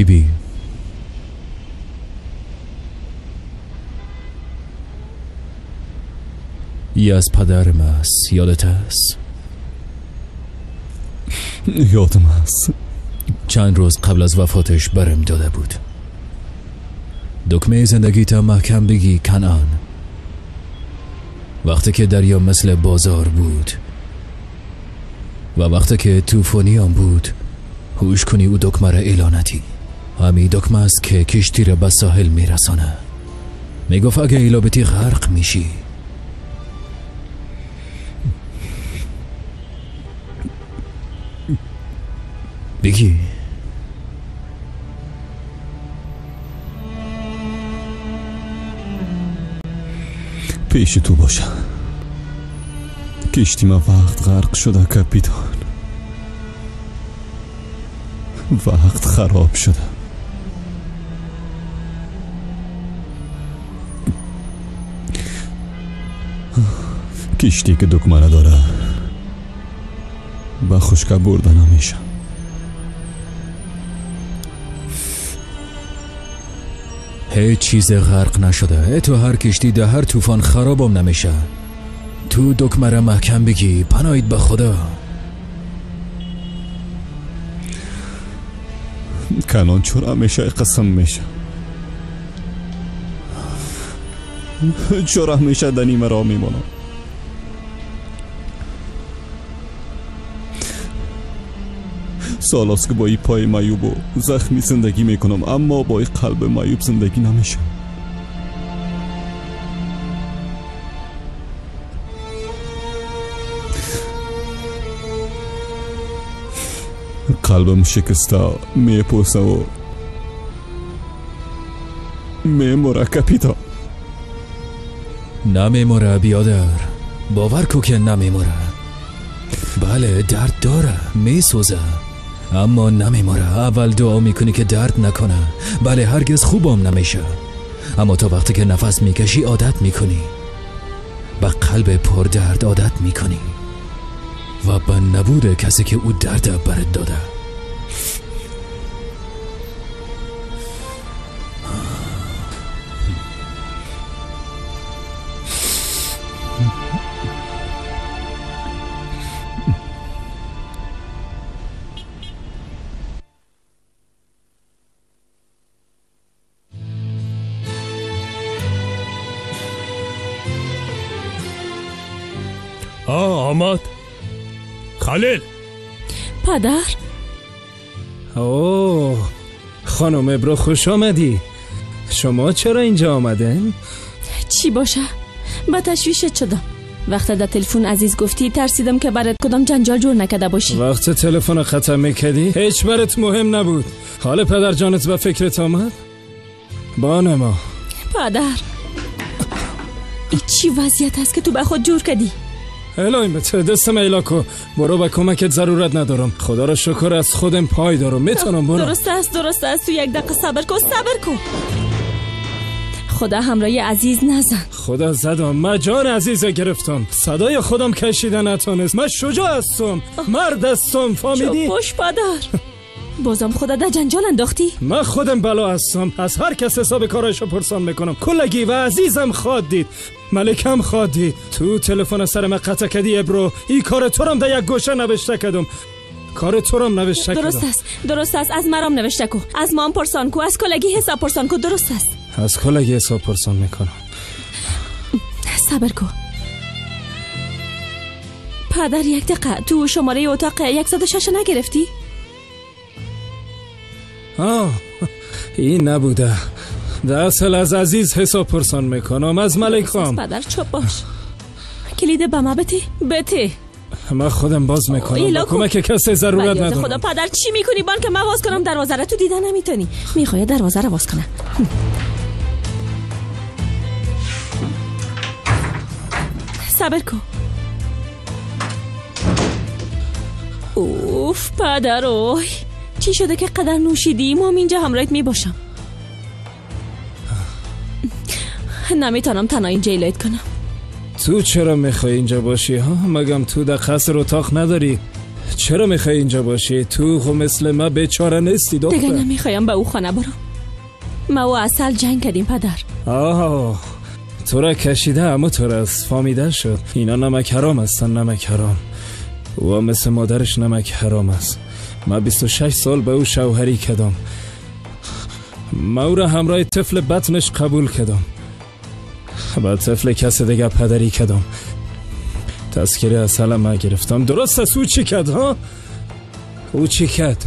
بیبی. یه از پدرم است، یادت است؟ یادم است. چند روز قبل از وفاتش برم داده بود. دکمه زندگی تا محکم بگی کنعان. وقتی که دریا مثل بازار بود و وقتی که طوفانیان بود، هوش کنی او دکمه را اعلانتی. همی دکمه است که کشتی را به ساحل میرسانه. میگفت اگه ایلابتی غرق میشی. بگی پیش تو باشه. کشتی ما وقت غرق شده کاپیتان، وقت خراب شده. کشتی که دکمه نداره با خشکه برده نمیشه. هیچ چیز غرق نشده. تو هر کشتی ده هر طوفان خرابم نمیشه. تو دکمه را محکم بگی، پناهید به خدا. کنان چرا همیشه قسم میشه؟ چرا همیشه در نیمه راه میمانم؟ سال است که با این پای معیوب و زخمی زندگی میکنم، اما با این قلب معیوب زندگی نمیشه. قلبم شکسته، میپوسه و میموره کاپیتان. نمیموره بیادر، باور کو که نمیموره. بله درد داره، میسوزه، اما نمیموره. اول دعا میکنی که درد نکنه. بله هرگز خوبم نمیشه، اما تا وقتی که نفس میکشی عادت میکنی، به قلب پر درد عادت میکنی و به نبود کسی که او درد برات داده. آمد خلیل. پدر. اوه خانم ابرو خوش آمدی. شما چرا اینجا آمدن؟ چی باشه؟ با تشویشت شدم. وقتی در تلفن عزیز گفتی ترسیدم که برات کدام جنجال جور نکرده باشی. وقتی تلفن قطع میکردی هیچ برات مهم نبود. حال پدر جانت به فکرت آمد؟ بانما. پدر این چی وضعیت است که تو به خود جور کردی؟ الهی بته دستم ایلاکو برو، به کمکت ضرورت ندارم. خدا را شکر از خودم پای دارم، میتونم برو. درست است درست است، تو یک دقیقه صبر کن، صبر کن. خدا همراه عزیز نزن. خدا زدم، من جان عزیز گرفتم، صدای خودم کشیده نتونست. من شجاع هستم، مرد هستم، فهمیدی؟ باش پدر. بازم خدا در جنجال انداختی؟ من خودم بلا هستم، از هر کس حساب کارایشو پرسان میکنم. کلگی و عزیزم خواد دید، ملکم خواد دید. تو تلفن سر من قطع کردی ابرو. این کار تو رم در یک گوشه نوشته کردم. کار تو رم نوشته کردم. درست است درست است، از مرام نوشته کو، از مام پرسان کو، از کلگی حساب پرسان کو. درست است، از کلگی حساب پرسان میکنم. صبر کو پدر یک دقیقه. تو شماره اتاق 106 نگرفتی؟ آه این نبوده. در اصل از عزیز حساب پرسان میکنم، از ملک خام. پدر چپ باش. کلید به ما بده. بده. من خودم باز میکنم، با کمک کسی ضرورت ندارم. خدا پدر چی میکنی؟ بان که من باز کنم دروازه را تو دیده نمیتونی. میخوای دروازه را باز کنم. صبر کن. اوف پدر اوی، چی شده که قدر نوشیدی؟ ما اینجا همراهت میباشم. نمیتونم تنها اینجا ایلایت کنم. تو چرا میخوای اینجا باشی ها؟ مگم تو در قصر اتاق نداری؟ چرا میخوای اینجا باشی؟ تو خو مثل ما بیچاره نیستی دختر. دیگه نمیخوایم به او خانه برم. ما و عسل جنگ کردیم پدر. آه تو را کشیده اما تو را فامیده شد. اینا نمک حرام هستن، نمک حرام. او مثل مادرش نمک حرام است. ما 26 سال به او شوهری کردم. ما او را همراه طفل بطنش قبول کردم. با طفل کس دیگه پدری کردم. تذکره اصلا ما گرفتم. درست است. او چی کرد ها؟ او چی کرد؟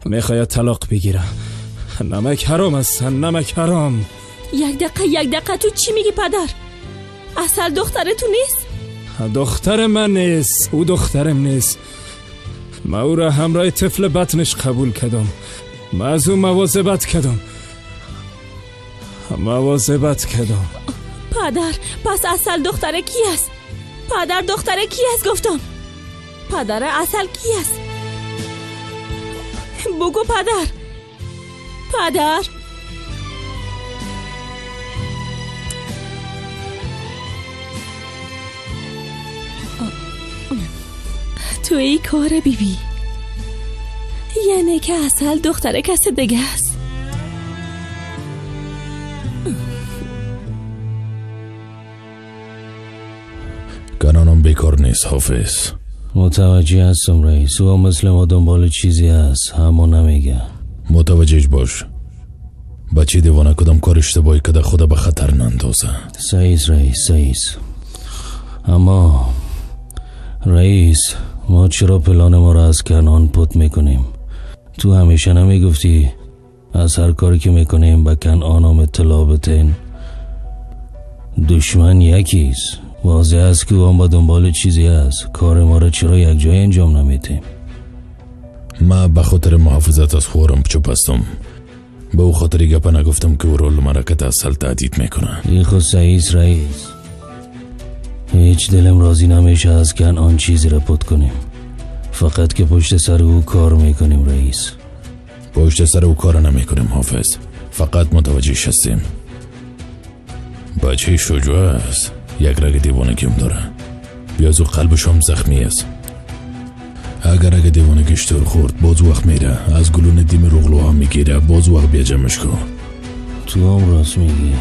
میخواید طلاق بگیره. نمک حرام است، نمک حرام. یک دقیقه، یک دقیقه، تو چی میگی پدر؟ اصل دختر تو نیست؟ دختر من نیست، او دخترم نیست. ما او را همراه طفل بطنش قبول کردم. ما از او مواظبت کردم، مواظبت کردم. پدر پس اصل دختر کی است؟ پدر دختر کی است گفتم؟ پدر اصل کی است؟ بگو پدر. پدر تو ای کار بیبی بی. یعنی که اصل دختر کس دیگه است. کنانم بیکار نیست حافظ. متوجه هستم رئیس. او مثل ما دنبال چیزی هست، همون نمیگه. متوجهش باش. بچه دیوانه کدام کار اشتباهی کده خدا به خطر نندازه. صحیح رئیس، صحیح. اما رئیس ما چرا پلان ما را از کنان پت میکنیم؟ تو همیشه نمیگفتی از هر کاری که میکنیم به کنان هم اطلاع بتین؟ دشمن یکیست. واضح است که او هم با دنبال چیزی است. کار ما را چرا یک جای انجام نمیدیم؟ ما به خاطر محافظت از خورم چوب هستم. به او خاطر گپه نگفتم که او رول مرکت اصل تهدید میکنه. این خود صحیح است رئیس. هیچ دلم راضی نمیشه از کنعان چیزی را پت کنیم. فقط که پشت سر او کار میکنیم رئیس. پشت سر او کار نمیکنیم حافظ. فقط متوجه هستیم. بچه شجاع است. یک رگ دیوانگیم داره. بیاز او قلبش هم زخمی است. اگر رگ دیوانگیش تر خورد باز وقت میره از گلون دیم رغلوها میگیره. باز وقت بیا جمعش کن. تو هم راست میگی.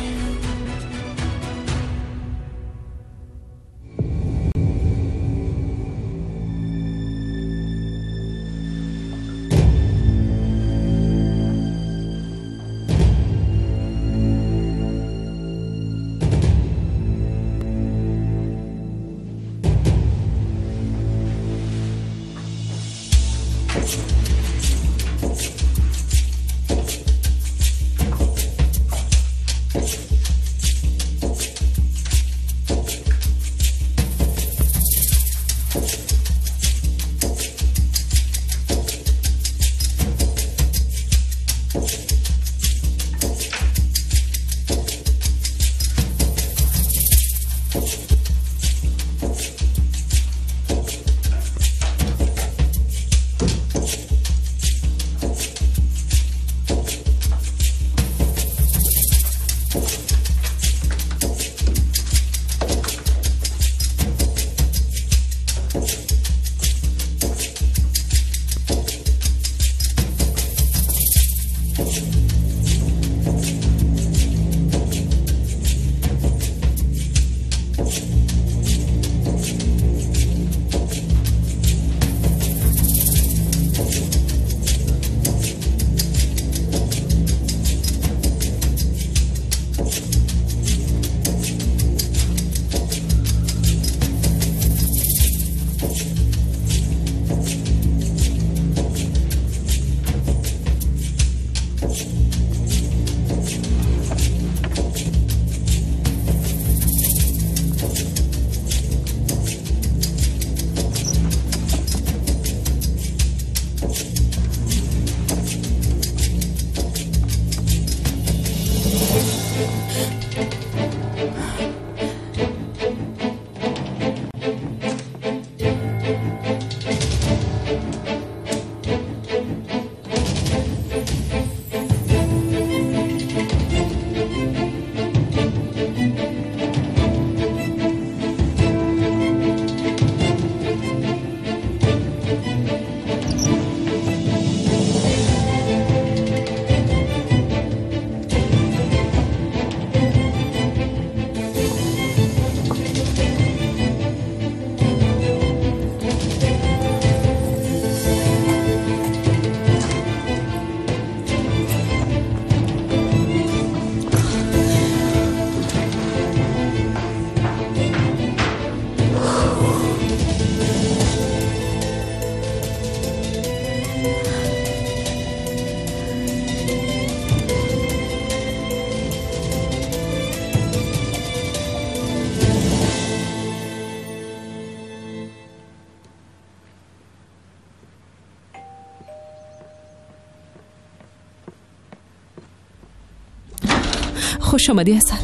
خوش آمدی عسل.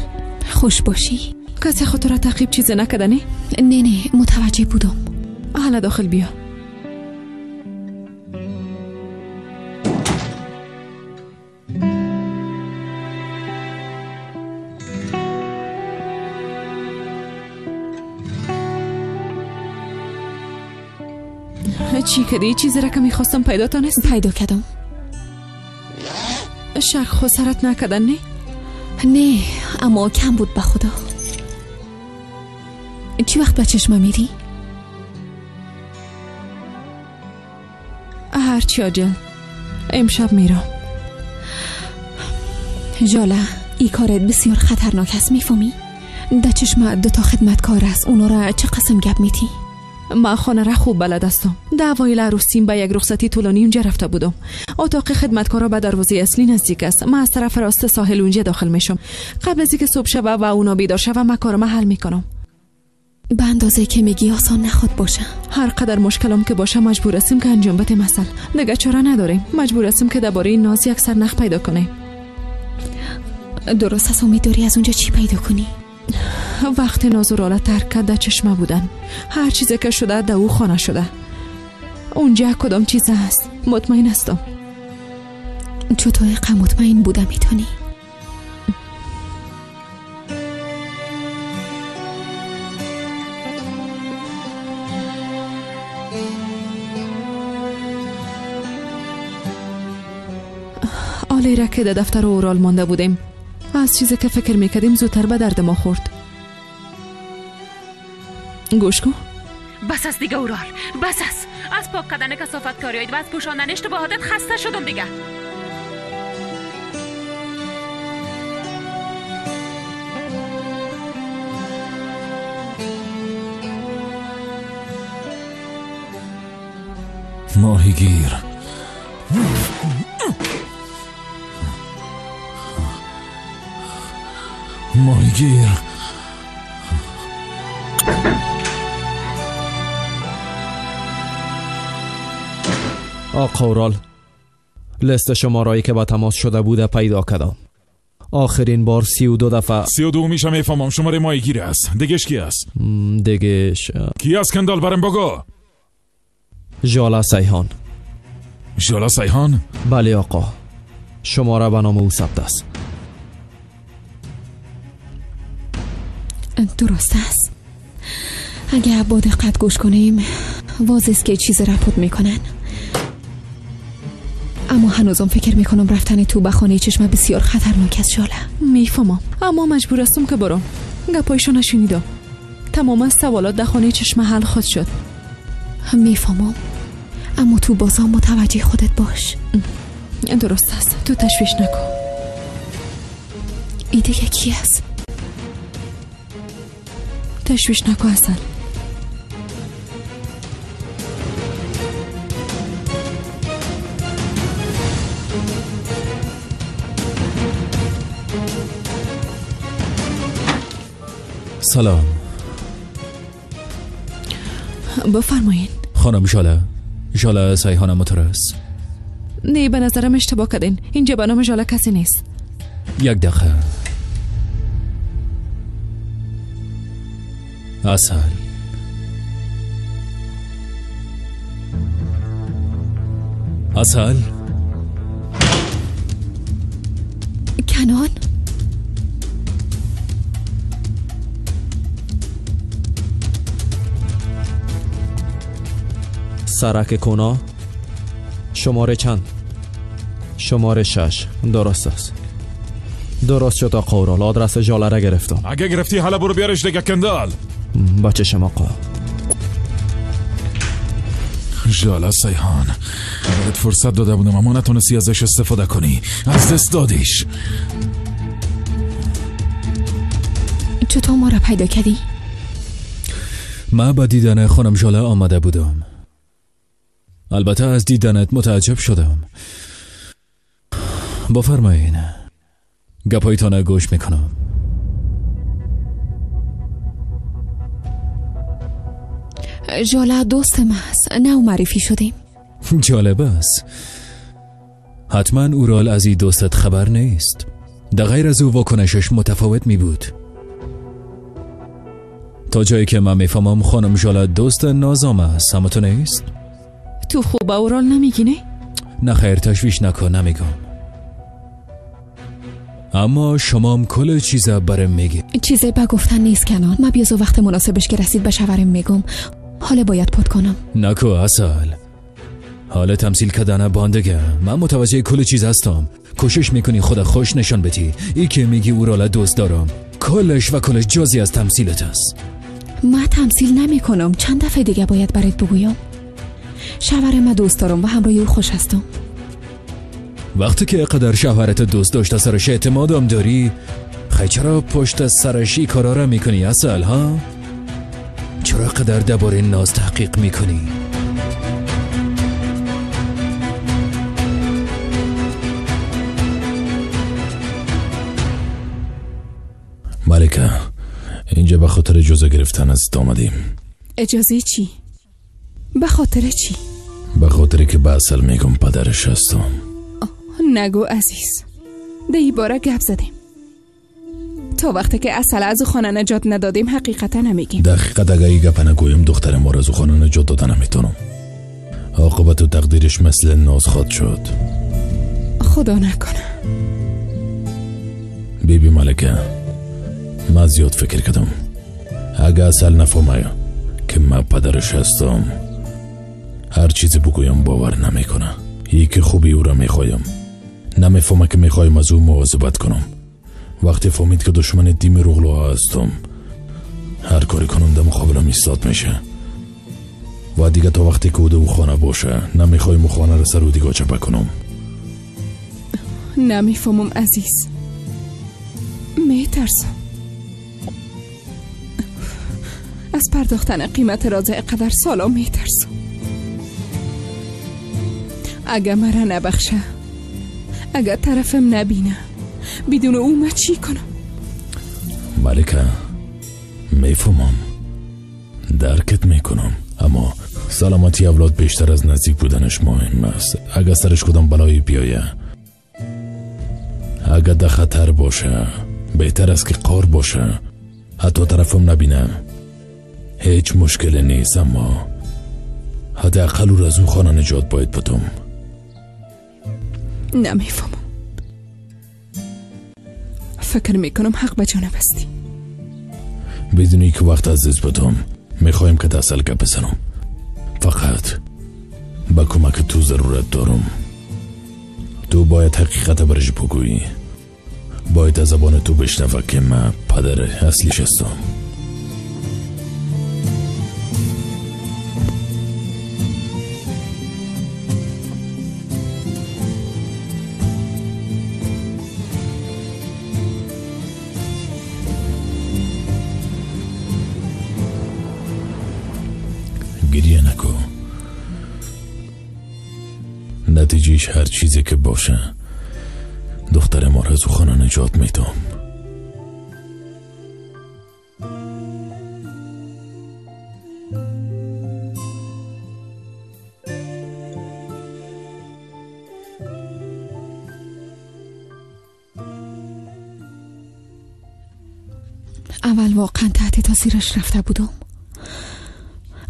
خوش باشی. کسی خود را تعقیب چیزی نکردنی؟ نه نه، متوجه بودم. حالا داخل بیا. چی کردی؟ چیزی را که میخواستم پیدا تانست؟ پیدا کردم. شک خود سرت نکردن نه؟ نه، اما کم بود به خدا. چی وقت به چشمه میری؟ هرچی عاجل، امشب میرم. ژاله، ای کارت بسیار خطرناک است، میفهمی؟ در چشمه دو تا خدمتکار است، اونا را چه قسم گپ میتی؟ من خانه را خوب بلد هستم. در اوایل عروسیم به یک رخصتی طولانی اونجا رفته بودم. اتاق خدمتکارا به دروازه اصلی نزدیک است. من از طرف راست ساحل اونجا داخل میشم. قبل از اینکه صبح شوه و اونا بیدار شوه من کارم حل میکنم. به اندازه که میگی آسان نخواد باشه. هر قدر مشکلم که باشه مجبور هستیم که انجام بدیم. مثلا دیگه چاره نداریم. مجبور هستیم که درباره ناز یک سرنخ پیدا کنیم. درست است. امید داری از اونجا چی پیدا کنی؟ وقت ناز و راله ترک کرد در چشمه بودن. هر چیزی که شده در او خانه شده. اونجا کدام چیز هست؟ مطمئن هستم. چطور اینقدر مطمئن بودم میتونی؟ آله را که در دفتر اورال مانده بودیم از چیزی که فکر میکردیم زودتر به درد ما خورد. گوش کن. بس است دیگه اورال، بس است. از پاک کردن کثافت کاریایت و از پوشاندن اشتباهاتت خسته شدم دیگه. ماهیگیر. ماهیگیر. آقا اورال، لست شمارایی که با تماس شده بوده پیدا کردم. آخرین بار 32 دفعه. 32 میشم میفهمم. شماره ماهیگیر است. دیگهش کی است؟ دیگهش کی است؟ کندال برم بگو. ژاله سیحان. ژاله سیحان؟ بله آقا، شماره به نام او ثبت است. درست است. اگه با دقت گوش کنیم واضح است که چیز رپورت میکنن. اما هنوزم فکر میکنم رفتن تو به خانه چشمه بسیار خطرناک است ژاله. میفهمم، اما مجبور هستم که برم. گپایشو نشنیدم. تمام سوالات در خانه چشمه حل خود شد. میفهمم، اما تو بازم متوجه خودت باش. درست است، تو تشویش نکن. ایده کی است؟ تشویش نکن اصلا. سلام. بفرمایین. خانم ژاله، ژاله سیحان موتور است؟ نه، به نظرم اشتباه کردین. اینجا به نام ژاله کسی نیست. یک دقیقه. عسل. عسل. کنان. سرک کنا شماره چند؟ شماره 6. درست است. درست شد آقا اورال، آدرس ژاله را گرفتم. اگه گرفتی حالا برو بیارش دیگه کندال. بچه شما آقا. ژاله سیحان، برات فرصت داده بودم اما نتونستی ازش استفاده کنی. از دست دادیش. چطور ما را پیدا کردی؟ من با دیدن خانم ژاله آمده بودم. البته از دیدنت متعجب شدم. بفرمایین، گپایتان گوش میکنم. ژاله دوست ما است، نو معرفی شدیم. جالب است. حتما اورال از این دوستت خبر نیست. در غیر از او واکنشش متفاوت می بود. تا جایی که من میفهمم خانم ژاله دوست نازام است، اما تو نیست؟ تو خوب اورال نمیگی نه؟ نه خیر، تشویش نکن، نمیگم. اما شما هم کل چیزا برم میگی. چیزی به گفتن نیست کنان. من بیازو وقت مناسبش که رسید به شوهرم میگم. حالا باید پد کنم. نکو عسل، حال تمثیل کردن باندگه. من متوجه کل چیز هستم. کوشش میکنی خود خوش نشان بدی. ای که میگی اورال دوست دارم، کلش و کلش جزئی از تمثیلت است. من تمثیل نمیکنم. چند دفعه دیگه باید برات بگویم. شوهر من دوست دارم و همراه او خوش هستم. وقتی که قدر شوهرت دوست داشته سرش اعتمادم داری، خیلی چرا پشت سرش ای کارا را میکنی عسل ها؟ چرا قدر درباره ناز تحقیق میکنی؟ ملکه، اینجا به خاطر اجازه گرفتن از آمدیم. اجازه چی؟ به خاطر چی؟ به خاطر که به عسل میگم پدرش هستم. نگو عزیز، ده ای باره گپ زدیم. تا وقتی که عسل از خانه نجات ندادیم حقیقتا نمیگیم. دقیقا اگه ای گپ نگویم دختر ما را از خانه نجات داده نمیتونم. عاقبت و تقدیرش مثل ناز خواد شد. خدا نکنه. بیبی ملکه، من زیاد فکر کردم. اگه عسل نفهمه که من پدرش هستم، هر چیزی بگویم باور نمیکنه. یکی خوبی او را میخوایم، نمیفهمه که میخوایم از او مواظبت کنم. وقتی فهمید که دشمن دیم روغلوها هستم، هر کاری کنم در مقابلم ایستاد میشه. و دیگه تا وقتی که او خانه باشه نمیخوایم خانه را سر او دیگه چپه کنم. نمیفهمم عزیز، میترسم از پرداختن قیمت راز قدر سالا. میترسم اگه مرا نبخشه، اگه طرفم نبینه، بدون او من چی کنم؟ ملکه، میفهمم، درکت میکنم، اما سلامتی اولاد بیشتر از نزدیک بودنش مهم است. اگه سرش کدام بلایی بیایه، اگه در خطر باشه، بهتر است که قار باشه، حتی طرفم نبینه. هیچ مشکلی نیست، اما حداقل او را از اون خانه نجات باید بدم. نمیفهمم. فکر میکنم حق به جانب هستی. بدون که وقت عزیز بدم، میخوایم که دست گپ بزنم. فقط با کمک تو ضرورت دارم. تو باید حقیقت برش بگویی. باید از زبان تو بشنوه که من پدر اصلیش هستم. گریه نکن. نتیجهش هر چیزی که باشه، دختر ما را از خانه نجات میدم. اول واقعا تحت تاثیرش رفته بودم،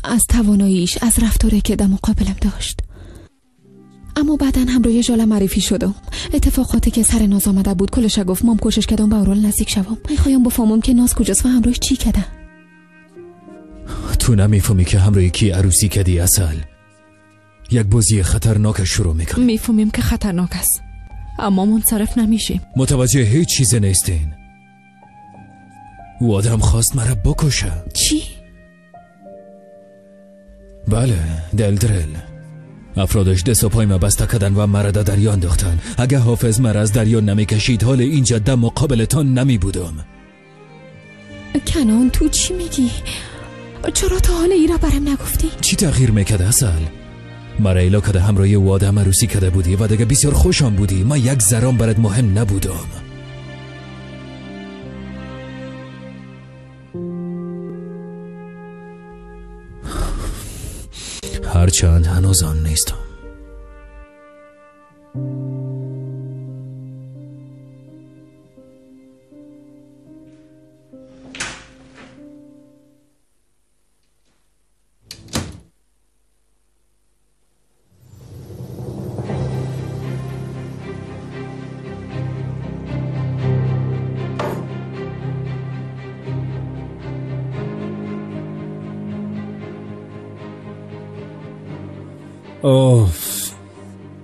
از تواناییش، از رفتاری که در مقابلم داشت. اما بعدا همراه ژاله معرفی شدم. اتفاقاتی که سر ناز آمده بود کلش گفت. مام کوشش کردم به اورال نزدیک شوم. میخوایم بفهمم که ناز کجاست و همراهش چی کده. تو نمیفهمی که همراه کی عروسی کدی عسل. یک بازی خطرناک شروع میکنی. میفهمیم که خطرناک است، اما منصرف نمیشیم. متوجه هیچ چیز نیستین. او آدم خواست مرا بکشه. چی؟ بله، دلدرل. افرادش دست و پای ما بسته کردن و مرا در دریا انداختن. اگه حافظ مرا از دریا نمیکشید، حال اینجا دم مقابلتان نمی بودم. کنان تو چی میگی؟ چرا تا حال ای را برم نگفتی؟ چی تغییر میکرد عسل؟ مرا ایلا کده همراه او آدم عروسی کده بودی و دیگه بسیار خوشم بودی. ما یک ذره برات مهم نبودم. هرچند هنوزم نیستم. اوف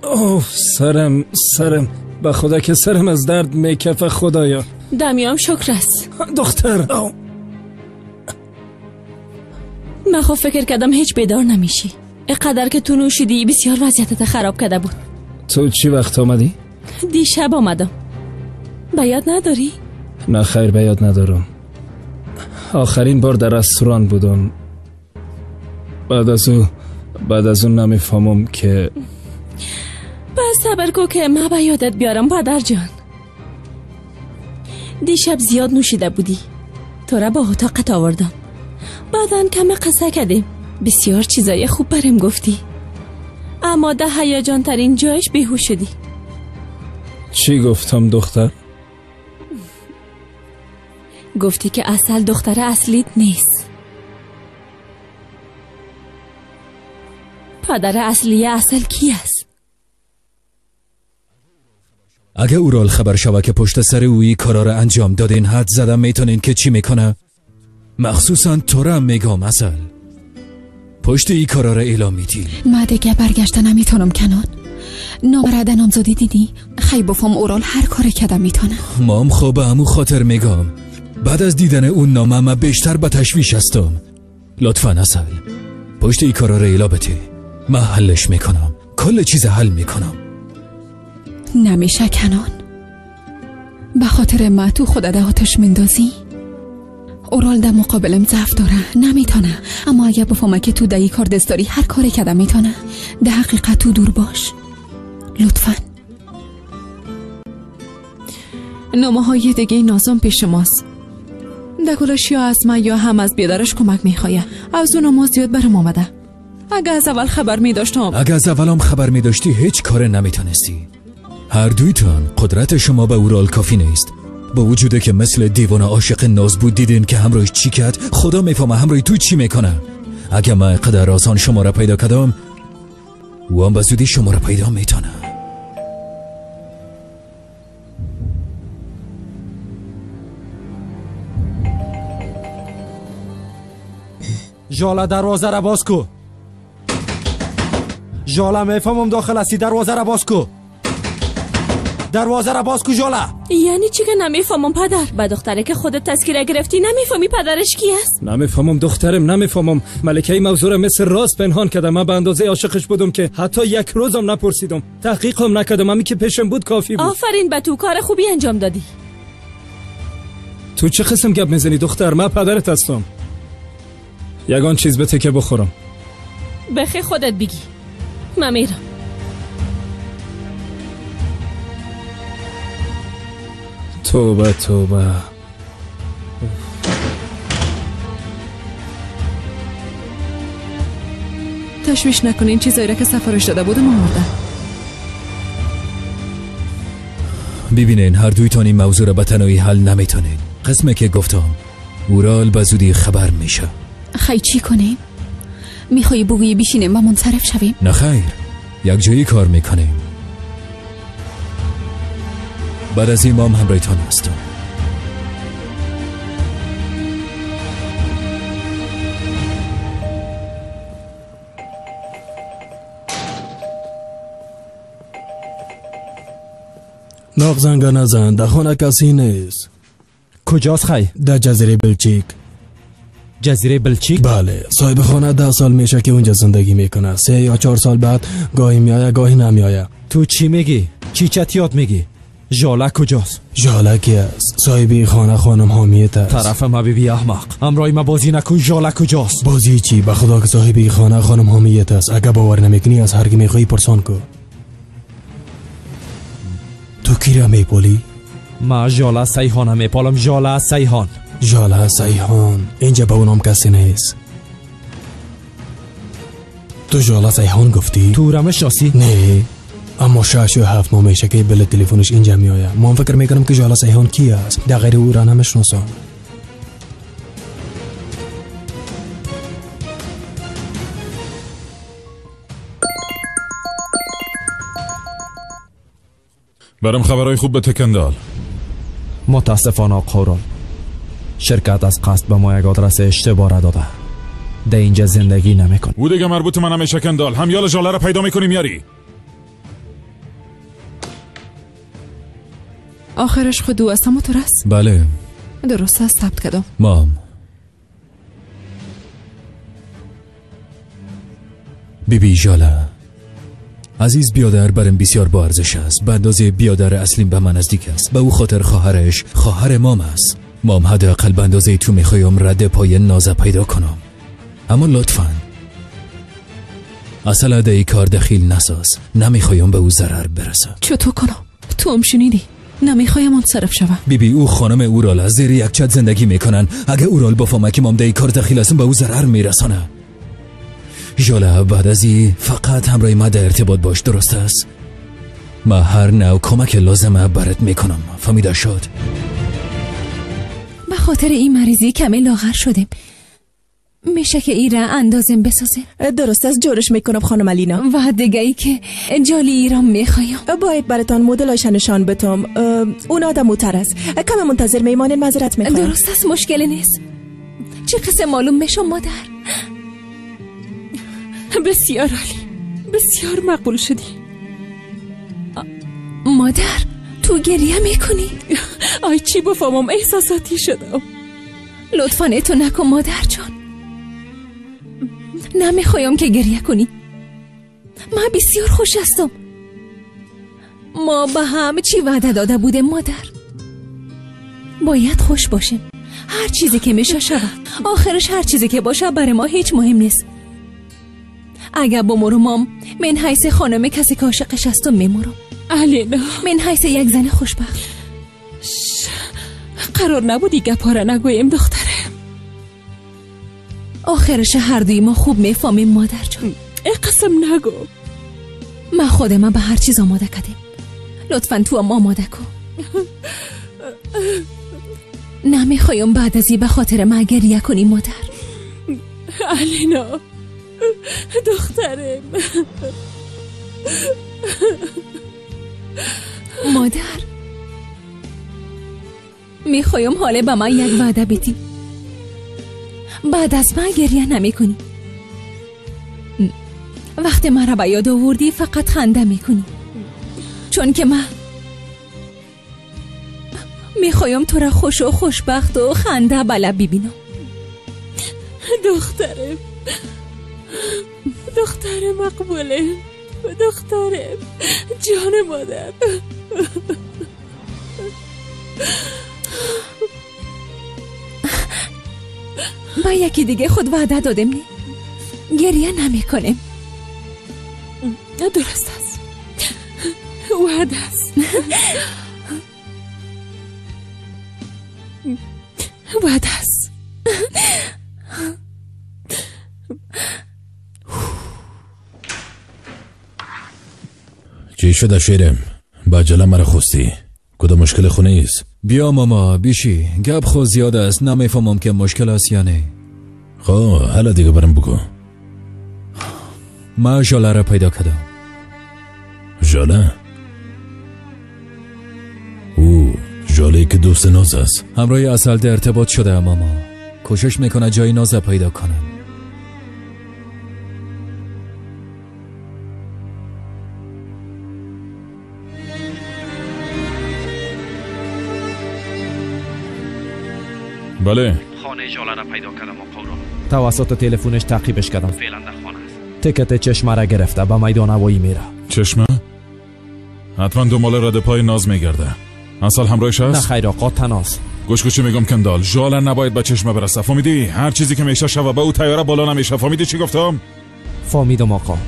اوف، سرم به خدا که سرم از درد میکفه. خدایا دمیام شکر است. دختر من خب فکر کردم هیچ بیدار نمیشی. اقدر که تو نوشیدی بسیار وضعیتت خراب کرده بود. تو چی وقت آمدی؟ دیشب آمدم. به یاد نداری؟ نه خیر به یاد ندارم. آخرین بار در رستوران بودم. بعد از اون نمیفهمم که. بس صبر کو که من به یادت بیارم پدر جان. دیشب زیاد نوشیده بودی، تو را با اتاقت آوردم. بعدن کم قصه کردیم، بسیار چیزای خوب برم گفتی، اما ده هیجان ترین جایش بیهوش شدی. چی گفتم دختر؟ گفتی که اصل دختر اصلیت نیست، پدر اصلی اصل کی است؟ اگه اورال خبر شوه که پشت سر اویی کارا را انجام دادین، حد زدم میتونین که چی میکنه. مخصوصا تو را میگم اصل پشت ای کارا را اعلام میدی. ما دیگه برگشته نمیتونم کنان. نامرد نامزدی دیدی؟ خیلی بفهم اورال هر کاری کردم میتونه. مام خب همو خاطر میگم. بعد از دیدن اون نامه من بیشتر به تشویش هستم. لطفا اصل پشت ای کارا را اعلام بده. من حلش میکنم، کل چیز حل میکنم. نمیشه کنان، به خاطر ما تو خود آتش میندازی. اورال در مقابلم ضعف داره، نمیتونه. اما اگه بفهمه که تو دایی کار دست داری، هر کاری کردم میتونه. در حقیقت تو دور باش لطفا. نامه های دیگه نازم پیش ماست. دکولش یا از من یا هم از بیادرش کمک میخوایه. از اون ما زیاد برم آمده. اگه از اول خبر میداشتم. اگه از اولم خبر میداشتی هیچ کار نمیتونستی. هر دویتان قدرت شما به اورال کافی نیست. با وجوده که مثل دیوانه عاشق ناز بود، دیدین که همراهش چی کرد. خدا میفهمه همراه تو چی میکنه. اگه من قدر آسان شما را پیدا کردم، او هم به زودی شما را پیدا میتونه. ژاله دروازه را باز کو. ژاله میفهمم داخل هستی، دروازه را باز کو. دروازه را باز کو ژاله. یعنی چی که نمیفهمم پدر؟ با دختره که خودت تذکیره گرفتی نمیفهمی پدرش کی است؟ نمیفهمم دخترم، نمیفهمم. ملکه این موضوع را مثل راز پنهان کرده. من به اندازه عاشقش بودم که حتی یک روزم نپرسیدم، تحقیقم نکردم. همین که پیشم بود کافی بود. آفرین به تو، کار خوبی انجام دادی. تو چه قسم گپ میزنی دختر؟ من پدرت هستم. یگان چیز بته که بخورم. بخی خودت بگی. من میرم. توبه توبه. تشویش نکنین، چیزایی را که سفارش داده بودم آورده. ببینین هر دویتان این موضوع را به تنهایی حل نمیتونین. قسمه که گفتم اورال به زودی خبر میشه. خی چی کنیم؟ میخوایی بگویی بیشینیم و منصرف شویم؟ نه خیر، یک جایی کار میکنیم. بعد از این ما هم همراهتان هستم. ناق زنگ نزن، در خانه کسی نیست. کجاست خی؟ در جزیره بلچیک. جزیره بلچیک؟ بله، صاحب خانه 10 سال میشه که اونجا زندگی میکنه. 3 یا 4 سال بعد گاهی میآید گاهی نمیآید. تو چی میگی؟ چی چتیات میگی؟ ژاله کجاست؟ ژاله کی است؟ صاحب خانه خانم حامیت است. طرف ما بی احمق، همراه ما بازی نکن. ژاله کجاست؟ بازی چی؟ به خدا که صاحب خانه خانم حامیت است. اگه باور نمیکنی از هر کی میخوای پرسان کو. تو کی را میپالی؟ ما ژاله سیحان میپالم. ژاله سیحان. ژاله سیحان اینجا به اونم کسی نیست. تو ژاله سیحان گفتی؟ تو را میشناسی؟ نه، اما 6 یا 7 ماه میشه که بل تلفنش اینجا میآید. من فکر میکنم که ژاله سیحان کی است. در غیر او را نمیشناسم. برام خبرهای خوب به تکندال. متاسفانه آقا اورال، شرکت از قصد به ما یک آدرس اشتباه را داده. در اینجا زندگی نمیکنه. او دیگه مربوط من نمیشه کندال. همیال ژاله را پیدا میکنیم یاری. آخرش خود او است موتور است؟ بله درست است، ثبت کردم. مام بی بی ژاله عزیز بیادر برم بسیار با ارزش است. به اندازه بیادر اصلیم به من نزدیک است. به او خاطر خواهرش خواهر مام است. مام حداقل به اندازه تو میخوایم رد پای نازه پیدا کنم. اما لطفاً اصلا در این کار دخیل نساز. نمیخوایم به او ضرر برسه. چطور کنم؟ تو هم شنیدی، نمیخوایم منصرف شوم. بی بی او خانم اورال از زیر یک چت زندگی میکنن. اگه اورال بفهمه که مام در این کار دخیل هستم به او ضرر میرسانه. ژاله بعد از این فقط همراه ما در ارتباط باش، درست است؟ ما هر نوع کمک لازمه برات میکنم. فهمیده شد؟ به خاطر این مریضی کمی لاغر شدیم. میشه که ایره اندازم بسازه؟ درست است، جورش میکنم خانم علینا. و دیگه ای که جالی ایران میخوایم. باید براتان مدلش نشان بتم. اون آدم موتر است. کم منتظر میمانین، معذرت میخوایم. درست است، مشکلی نیست. چه قسم معلوم میشم مادر؟ بسیار عالی، بسیار مقبول شدی. مادر تو گریه میکنی؟ آی چی بفهمم، احساساتی شدم. لطفا اتو نکن مادر جان. نمیخوایم که گریه کنی. من بسیار خوش هستم. ما به همه چی وعده داده بودیم مادر. باید خوش باشیم. هر چیزی که میشه شود. آخرش هر چیزی که باشه برای ما هیچ مهم نیست. اگر بمرم من حیث خانم کسی که عاشقش هستم میمرم. علینا من حیث یک زن خوشبخت. قرار نبودی گپا را نگویم دختره. آخرش هر دوی ما خوب میفهمیم مادر جان. ای قسم نگو. من خودم به هر چیز آماده کردیم. لطفا تو هم آماده کن. نمیخوایم بعد از این به خاطر من گریه کنی مادر. علینا دخترم. مادر میخوایم حاله به من یک وعده بدی. بعد از من گریه نمی کنی. وقتی مرا به یاد آوردی فقط خنده میکنی. چون که من میخوایم تو را خوش و خوشبخت و خنده بله ببینم. دخترم، دختر مقبوله، دخترم، جان مادر. با یکی دیگه خود وعده دادم نی گریه نمی کنیم. درست است، وعده است. وعده است. چی شده شیرم؟ با عجله مرا خواستی؟ کدام مشکل خونه است؟ بیا ماما بیشی، گپ خو زیاد است، نمیفهمم که مشکل است یا نه. خب حالا دیگه برم بگو. ما ژاله را پیدا کردم. ژاله؟ او ژاله که دوست ناز است. همراه عسل در ارتباط شده ماما. کوشش میکنه جای ناز پیدا کنم. بله خانه ژاله را پیدا کردم آقا را. توسط تلفنش تعقیبش کردم. فعلا در خانه است. تکت چشمه را گرفته به میدان هوایی میره. چشمه؟ حتما دنبال رد پای ناز میگرده. اصل همراهش هست؟ نه خیر آقا، تناز. گوش گوشی میگم کندال، ژاله نباید به چشمه برسه، فهمیدی؟ هر چیزی که میشه شوه، به او تیاره بالا نمیشه، فهمیدی چی گفتم؟ فهمیدم آقا.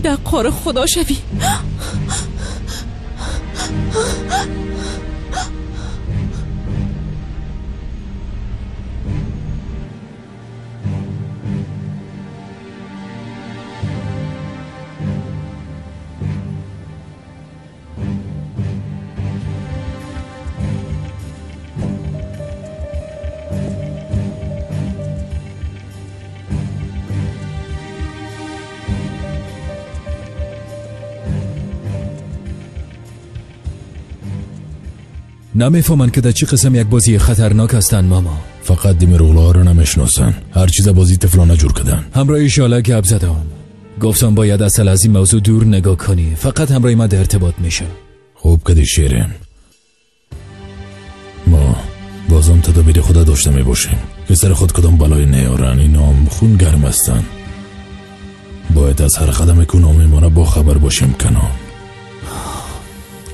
در قار خدا شوی. نمیفهمن که در چی قسم یک بازی خطرناک هستن ماما. فقط دیمیروغلوها رو نمیشناسن. هر چیز بازی طفلانه جور کردن. همراه ژاله گپ زدم. گفتم باید اصل از این موضوع دور نگاه کنی. فقط همراه ما در ارتباط میشه. خوب کدی شیرین. ما بازم تدابیر خدا داشته میباشیم که سر خود کدام بلای نیارن. اینا هم خون گرم هستن. باید از هر قدم که اونا میمانه با خبر باشیم کنان.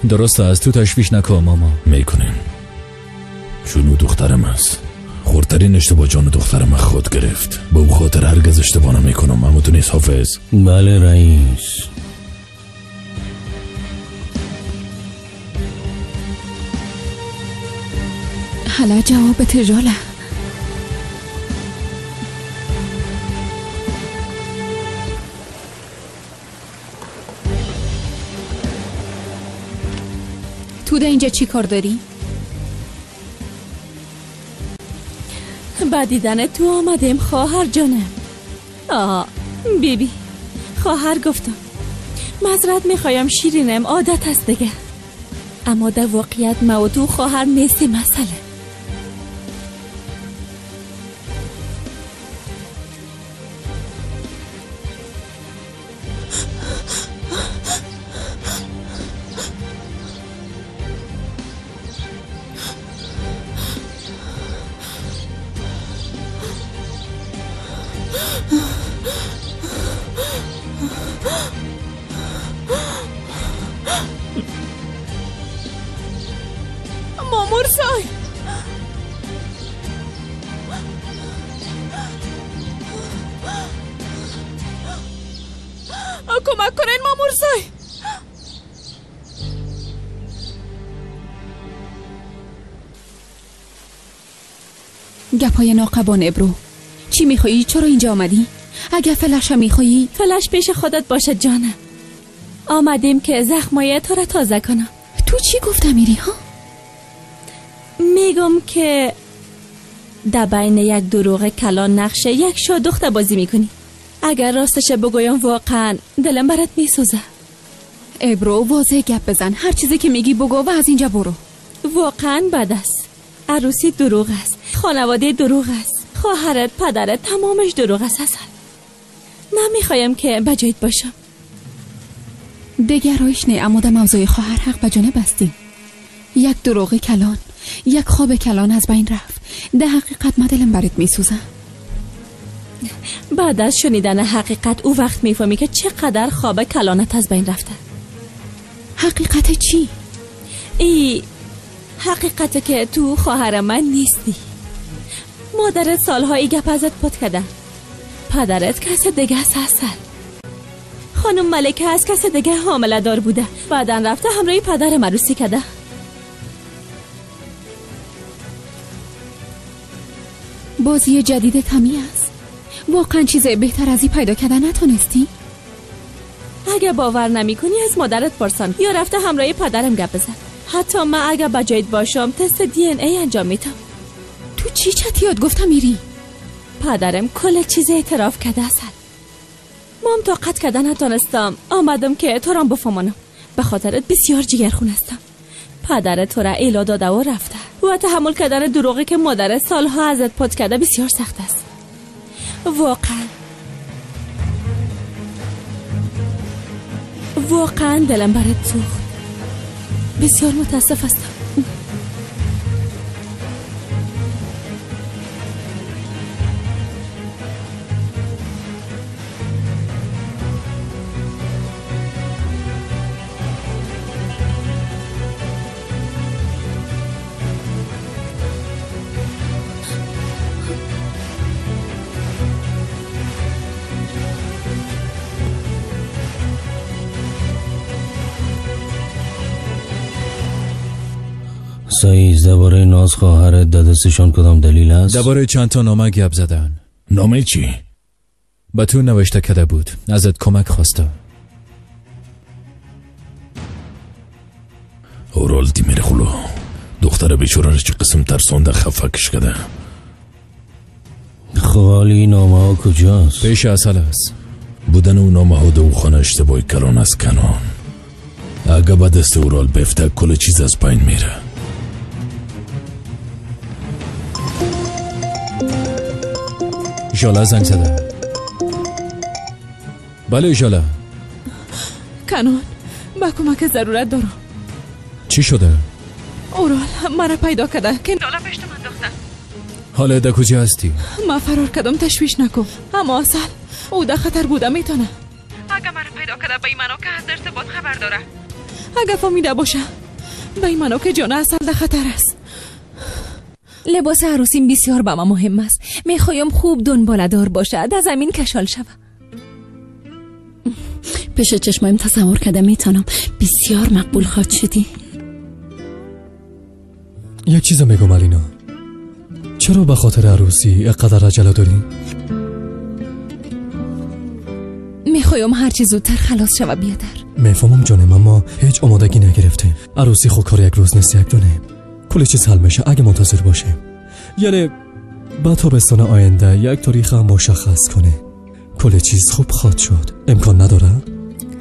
درست از تو تشویش نکن ماما. میکنیم چون او دخترم است. خردترین اشتباه جان دخترم خود گرفت. به او خاطر هرگز اشتباه نمیکنم. اما تو نیست حافظ. بله رئیس. حالا جواب تجاله. تو در اینجا چی کار داری؟ با دیدن تو آمدیم خواهر جانم. آه بیبی خواهر گفتم معذرت میخوایم شیرینم، عادت است دیگه. اما در واقعیت ما و تو خواهر نیستیم مسئله. کمک کنین مامور سای. گپای ناقبان ابرو. چی میخوایی؟ چرا اینجا آمدی؟ اگه فلش هم میخوایی؟ فلش پیش خودت باشه جانم. آمدیم که زخمای تو را تازه کنم. تو چی گفت امیری ها؟ میگم که در بین یک دروغ کلان نقشه یک شاه دختر بازی میکنی. اگر راستش بگویم واقعا دلم برات میسوزه. ابرو واضح گپ بزن. هر چیزی که میگی بگو و از اینجا برو. واقعا بد است. عروسی دروغ است، خانواده دروغ است، خواهرت، پدرت، تمامش دروغ است. اصلا نمیخوایم که بجایت باشم. دگرایش نه، اما در موضوع خواهر حق به جانب هستی. یک دروغ کلان، یک خواب کلان از بین رفت. در حقیقت ما دلم برات میسوزه. بعد از شنیدن حقیقت او وقت میفهمی که چقدر خواب کلانت از بین رفته. حقیقت چی؟ ای حقیقت که تو خواهر من نیستی. مادرت سالهایی گپ ازت پت کرده. پدرت کس دیگه است. اصل خانم ملکه از کس دیگه حامله دار بوده. بعدا رفته همراه پدر عروسی کرده. بازی جدید تمی است. واقعا چیز بهتر از این پیدا کردن نتونستی؟ اگه باور نمی کنی از مادرت پرسان یا رفته همراه پدرم گپ بزن. حتی من اگه بجایت باشم تست دی ان ای انجام میدم. تو چی چتیات گفتم میری؟ پدرم کل چیز اعتراف کرده اصل. مام طاقت کردن نتونستم. آمدم که تو رام بفهمانم. به خاطرت بسیار جگرخون هستم. پدر تو را ایلا داده و رفته و تحمل کردن دروغی که مادر سالها ازت پت کرده بسیار سخت است. واقعا دلم برات سوخت. بسیار متاسف هستم. سعید درباره ناز خواهرت دستشان کدام دلیل است؟ درباره چند تا نامه گپ زدن. نامه چی؟ به تو نوشته کرده بود، ازت کمک خواسته. اورال دیمیرخلو دختر بیچاره را چه قسم ترسانده خفه کرده. خالی نامه ها کجاست؟ پیش اصل است. بودن او نامه ها دو خانه اشتباهی کلان از کنان. اگه به دست اورال بفته کل چیز از بین میره. ژاله زنگ زده. بله ژاله. کنان با کمک ضرورت دارم. چی شده؟ اورال مرا پیدا کرده. کنداله پشت من انداخته. حالا در کجا هستی؟ ما فرار کردم، تشویش نکن. اما اصل او در خطر بوده میتونه. اگه مرا پیدا کرده به این معنا که از ارتباط خبر داره. اگه فهمیده باشه به این معنا که جان اصل در خطر است. لباس عروسیم بسیار به ما مهم است. میخوایم خوب دنباله دار باشد، از زمین کشال شود. پیش چشمایم تصور کرده میتونم بسیار مقبول خواهد شدی. یک چیز میگم علینا، چرا به خاطر عروسی اینقدر عجله داری؟ میخوایم هر چیز زودتر خلاص شود بیادر. میفهمم جانم، اما هیچ آمادگی نگرفته. عروسی خود کار یک روز نیست، یک دونه. کلی چیز حل میشه اگه منتظر باشیم. یعنی با تابستان آینده یک تاریخ هم مشخص کنه. کل چیز خوب خواهد شد. امکان نداره؟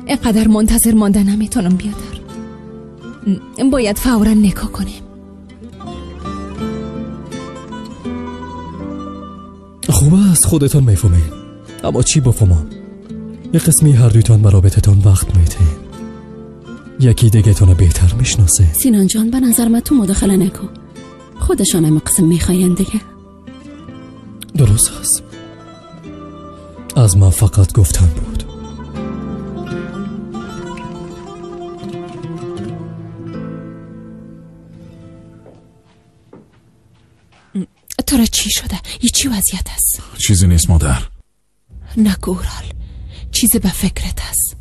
اینقدر منتظر مانده نمیتونم بیادر. باید فورا نکاح کنیم. خوب است، خودتان میفهمین. اما چی بفهمم؟ یک قسمی هر دویتان به رابطتان وقت میده، یکی دیگه تان بهتر میشناسه. سینان جان به نظر من تو مداخله نکن، خودشان هم قسم میخواین دیگه. درست است. از ما فقط گفتن بود. تو را چی شده؟ یه چی وضعیت است؟ چیزی نیست مادر. نگو اورال، چیزی به فکرت است.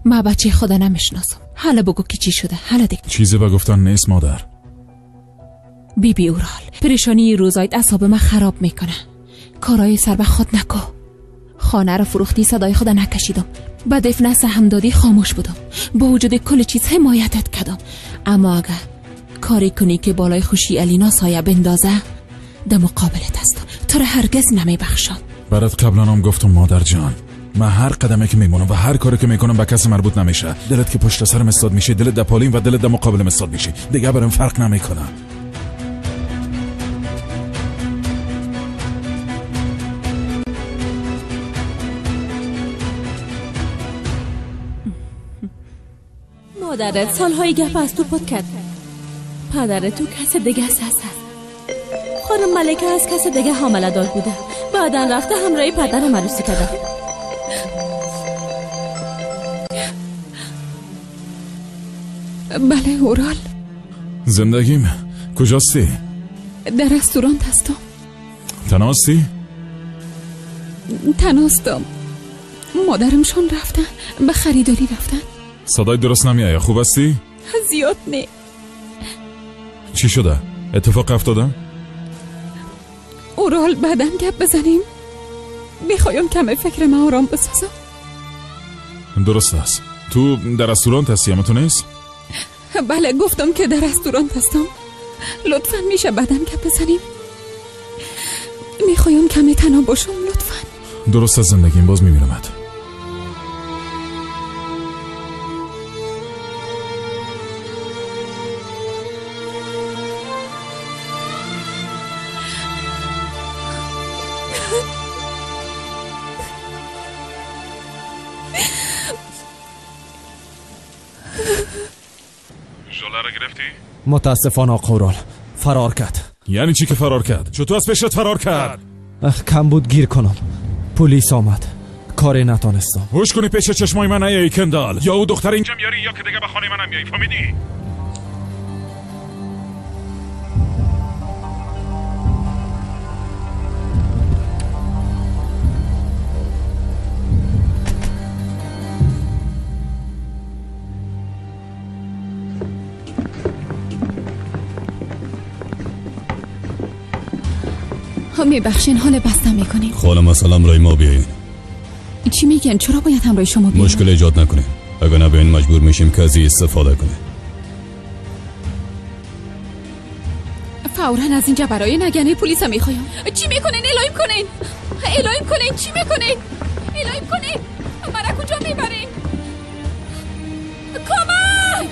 ما بچه خدا نمیشناسم. حالا بگو که چی شده. حالا دیگه چیزی به گفتن نیست مادر. بی بی اورال، پریشانی روزایت اعصاب من خراب میکنه. کارای سر به خود نکو. خانه را فروختی، صدای خدا نکشیدم. به دفنه سهم دادی، خاموش بودم. با وجود کل چیز حمایتت کردم. اما اگه کاری کنی که بالای خوشی علینا سایه بندازه، در مقابلت هستم. تو را هرگز نمیبخشم. برات قبلا هم گفتم مادر جان، من هر قدمی که میمونم و هر کاری که میکنم به کسی مربوط نمیشه. دلت که پشت سرم استاد میشه، دلت در پالیم و دلت در مقابلم استاد میشه، دیگه برام فرق نمیکنه. مادرت سالهای گپ از تو پد کرد. پدرت تو کس دیگه است. خانم ملکه از کس دیگه حامله دار بوده. بعدا رفته همراه پدرم عروسی کرده. بله اورال. زندگیم کجاستی؟ در رستوران هستم. تنها هستی؟ تنها هستم. مادرمشان رفتن، به خریداری رفتن. صدای درست نمیآید. خوب هستی؟ زیاد نه. چی شده؟ اتفاق افتاده؟ اورال بعدم گپ بزنیم. میخوایم کم فکر من آرام بسازم. درست است. تو در رستوران هستی اما تو نیست؟ بله گفتم که در رستوران هستم. لطفا میشه بعدم گپ بزنیم؟ میخوایم کمی تنها باشم لطفا. درست از زندگیم باز میبینمت. متاسفانه آقا اورال فرار کرد. یعنی چی که فرار کرد؟ چطور از پیشت فرار کرد؟ کم بود گیر کنم. پلیس آمد، کاری نتانستم. هوش کنی پیش چشمای من ای کندال. یا او دختر اینجا میاری یا که دیگه به خانه منم میای، فهمیدی؟ میبخشین حال بسته میکنیم. خاله مثلا همراه ما بیاین. چی میگن؟ چرا باید همراه شما بیاین؟ مشکل ایجاد نکنین. اگه نبیاین مجبور میشیم که از استفاده کنیم. فورا از اینجا برای نگنه پلیس میخوایم. چی میکنین؟ الهیم کنین، الهیم کنین، چی میکنین؟ الهیم کنین، مرا کجا میبرین؟ کمک!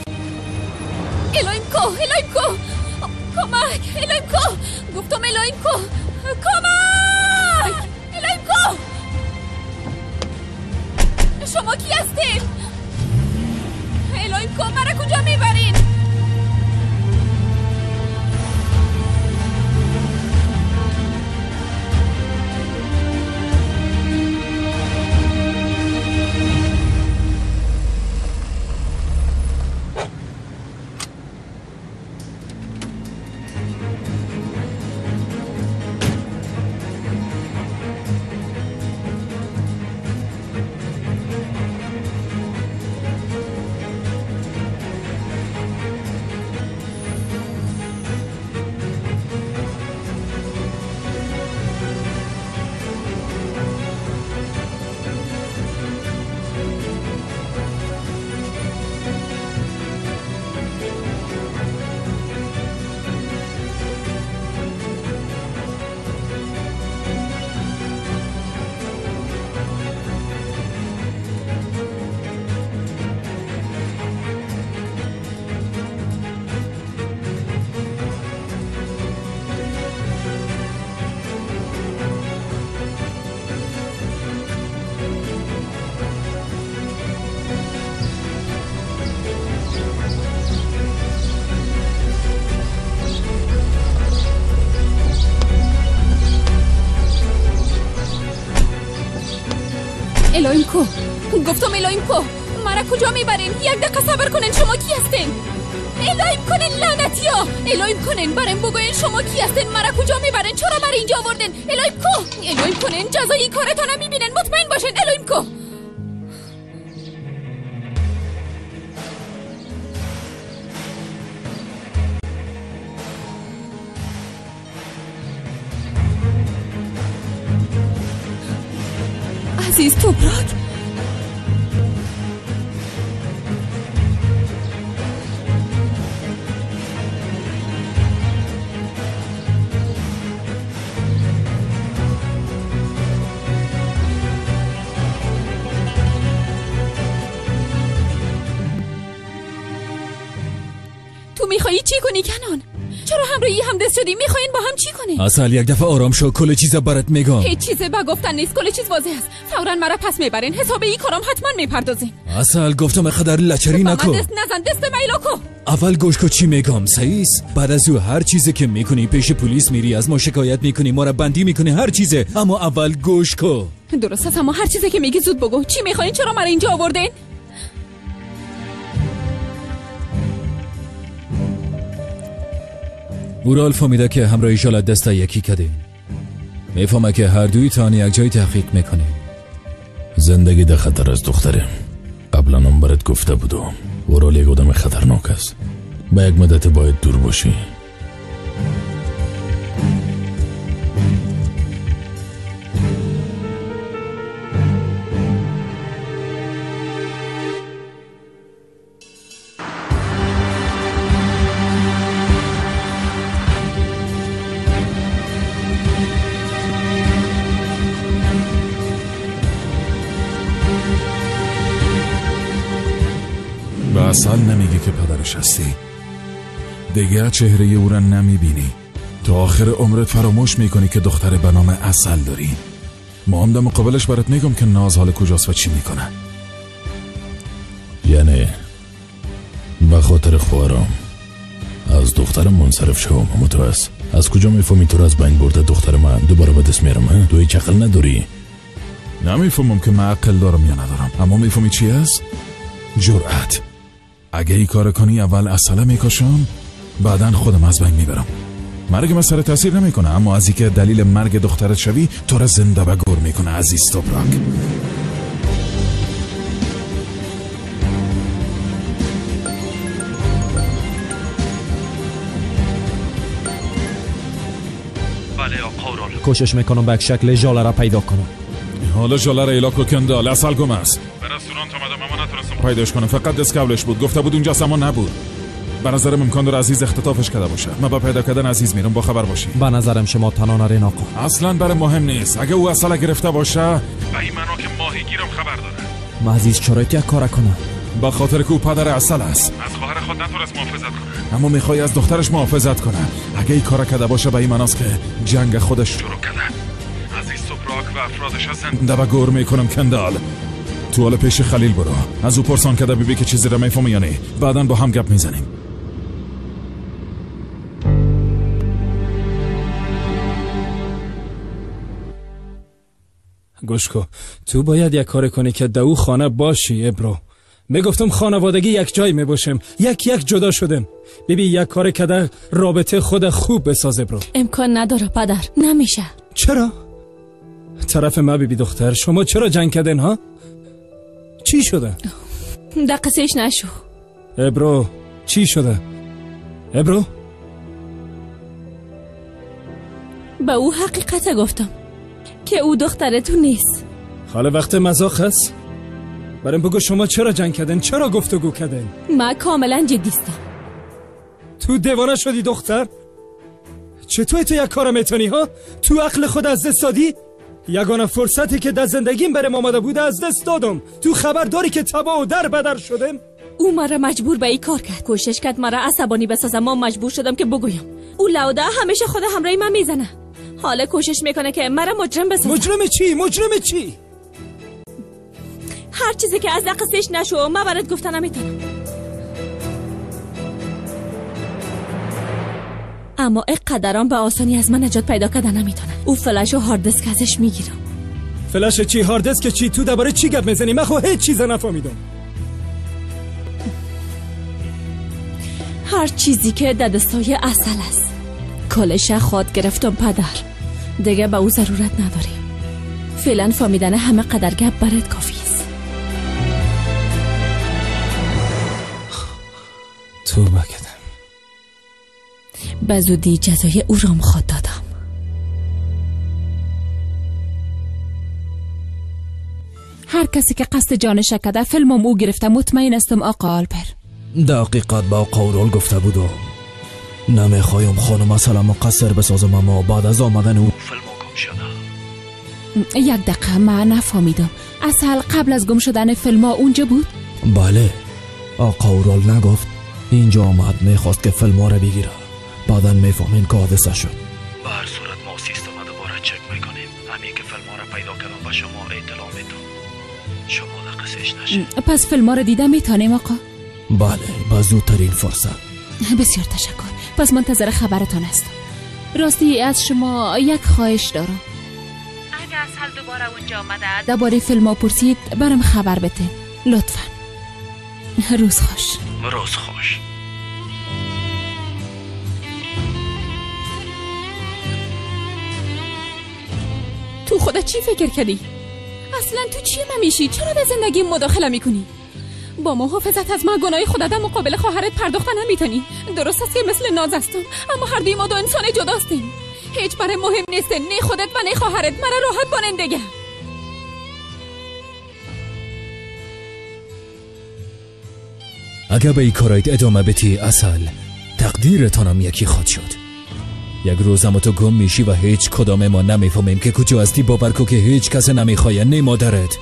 الهیم کو، الهیم کو، کمک! الهیم کو، گفتم الهیم کو، کمک! الهیم کو، گفتم الهیم کو، مرا کجا میبرین؟ یک دقیقه صبر کنین، شما کی هستین؟ الهیم کنین لعنتی ها، الهیم کنین برام بگوین شما کی هستین، مرا کجا میبرین، چرا مرا اینجا آوردین؟ الهیم کو، الهیم کنین، جزای این کارتان میبینن، مطمئن باشین. الهیم کو. عزیز توپراک، تو میخوایی چی کنی کنان؟ چرا همراهی هم دست شدی؟ میخواین با هم چی کنی؟ اصل یک دفعه آرام شو، کل چیز برات میگم. هیچ چیز به گفتن نیست، کل چیز واضح است. فورا مرا پس میبرین، حساب این کارم حتما میپردازین. اصل گفتم قدر لچری نکن. دست نزن، دست میلا کو. اول گوش کو چی میگم، سعیس. بعد از او هر چیزی که میکنی پیش پلیس میری، از ما شکایت میکنی، ما را بندی میکنی، هر چیزه. اما اول گوش کو. درست است، اما هر چیزی که میگی زود بگو. چی میخواین؟ چرا مرا اینجا آوردین؟ اورال فهمیده که همراه ژاله دست یکی کردین. میفهمه که هر دویتان یک جای تحقیق میکنین. زندگی در خطر از دختره. قبلا هم برات گفته بودم اورال یک آدم خطرناک است. به یک مدت باید دور باشی. اصل نمیگه که پدرش هستی، دیگه چهره او را نمیبینی. تا آخر عمرت فراموش میکنی که دختر به نام عسل داری. ما هم در مقابلش برات میگم که ناز حال کجاست و چی میکنه. یعنی به خاطر خواهرم از دخترم منصرف شوم؟ اما تو از کجا میفهمی تو را از بین برده دختر من دوباره به دست میارم؟ تو هیچ عقل نداری. نمیفهمم که من عقل دارم یا ندارم، اما میفهمی چی است؟ جرأت. اگه ای کار کنی اول عسل میکشم، بعدا خودم از بین میبرم. مرگ من سر تاثیر نمیکنه، اما از اینکه دلیل مرگ دخترت شوی تو را زنده به گور میکنه عزیز توپراک. بله آقا اورال، کوشش میکنم به یک شکل ژاله را پیدا کنم. حالا ژاله را ایلا کندال عسل گم است. به رستوران آمدم اما نتونستم پیداش کنم. فقط دست قبلش بود، گفته بود اونجاست اما نبود. به نظرم امکان داره عزیز اختطافش کرده باشه. من با پیدا کردن عزیز میرم، با خبر باشی. به نظرم شما تنها نرین آقا. اصلا برای مهم نیست. اگه او اصلا گرفته باشه به این معنا که ماهیگیرم خبر داره. ما عزیز چرا یک کار کنه؟ به خاطر که او پدر عسل است. از خواهر خود نتونست محافظت کنه، اما میخوای از دخترش محافظت کنه. اگه این کار کرده باشه به این معناست که جنگ خودش شروع کرده. عزیز توپراک و افرادش هستن. دبا گور میکنم کندال. تو حال پیش خلیل برو، از او پرسان کده ببین که چیزی را میفهمی یا نه. بعدا با هم گپ میزنیم. گوش کو، تو باید یک کار کنی که دو خانه باشی ابرو. میگفتم خانوادگی یک جای میباشیم، یک یک جدا شدیم. بیبی یک کار کده رابطه خود خوب بسازه برو. امکان نداره پدر، نمیشه. چرا؟ طرف ما بیبی دختر، شما چرا جنگ کردین ها؟ چی شده؟ در قصهش نشو. ابرو چی شده؟ ابرو؟ به او حقیقت گفتم که او دختر تو نیست. حالا وقت مزاق هست؟ برام بگو شما چرا جنگ کردین؟ چرا گفتگو کردین؟ من کاملا جدیستم. تو دیوانه شدی دختر؟ چطور تو یک کار میتونی ها؟ تو عقل خود از دست دادی؟ یگانه فرصتی که در زندگیم برم آمده بود از دست دادم. تو خبر داری که تباه و در بدر شدم؟ او مرا مجبور به این کار کرد. کوشش کرد مرا عصبانی بسازه. ما مجبور شدم که بگویم. او لوده همیشه خود همراه من میزنه. حالا کوشش میکنه که مرا مجرم بسازه. مجرم چی؟ مجرم چی؟ هر چیزی که از قصهش نشو من برات گفتن نمیتونم. اما قدران به آسانی از من نجات پیدا کردن نمیتونه. او فلش و هارد دیسک ازش میگیرم. فلش چی؟ هارد دیسک چی؟ تو درباره چی گپ میزنی؟ من خو هیچ چیز نفهمیدم. هر چیزی که در دستای عسل است کلش خود گرفتم پدر. دیگه به او ضرورت نداریم. فعلا فهمیدن همه قدر گپ برات کافی است. توبه کردم. به زودی جزای او را خود دادم. هر کسی که قصد جانش کرده فیلمم او گرفته، مطمئن هستم آقا آلپر. دقیقت با آقا گفته بودم نمیخوایم خانم اصلا مقصر بسازم، اما بعد از آمدن او فیلم گم شده. یک دقیقه من نفهمیدم. اصل قبل از گم شدن فیلم ها اونجا بود؟ بله، آقا اورال نگفت اینجا آمد، میخواست که فیلم ها را بگیره، بعدا میفهمین که حادثه شد. به هر صورت ما سیستم دوباره چک میکنیم. همین که فیلم ها را پیدا کردم به شما اطلاع میدم. شما در قصهش نشید. پس فیلم ها را دیده میتونیم آقا؟ بله، به زودترین فرصت. بسیار تشکر. پس منتظر خبرتان هستم. راستی از شما یک خواهش دارم. اگر اصل دوباره اونجا آمده درباره فیلم ها پرسید برام خبر بده لطفا. روز خوش. روز خوش. تو خودت چی فکر کردی؟ اصلا تو چی من میشی؟ چرا در زندگی مداخله میکنی؟ با محافظت از من گناه خودت در مقابل خواهرت پرداخته نمیتونی. درست است که مثل ناز هستم، اما هر دوی ما دو انسان جداستیم. هیچ برای مهم نیست، نه خودت و نه خواهرت. مرا راحت بانن دیگه. اگر به این کارایت ادامه بدی اصل تقدیرتانم یکی خواهد شد. یک روزم تو گم میشی و هیچ کدام ما نمیفهمیم که کجا هستی. باور کو که هیچ کس نمیخواه، نه مادرت،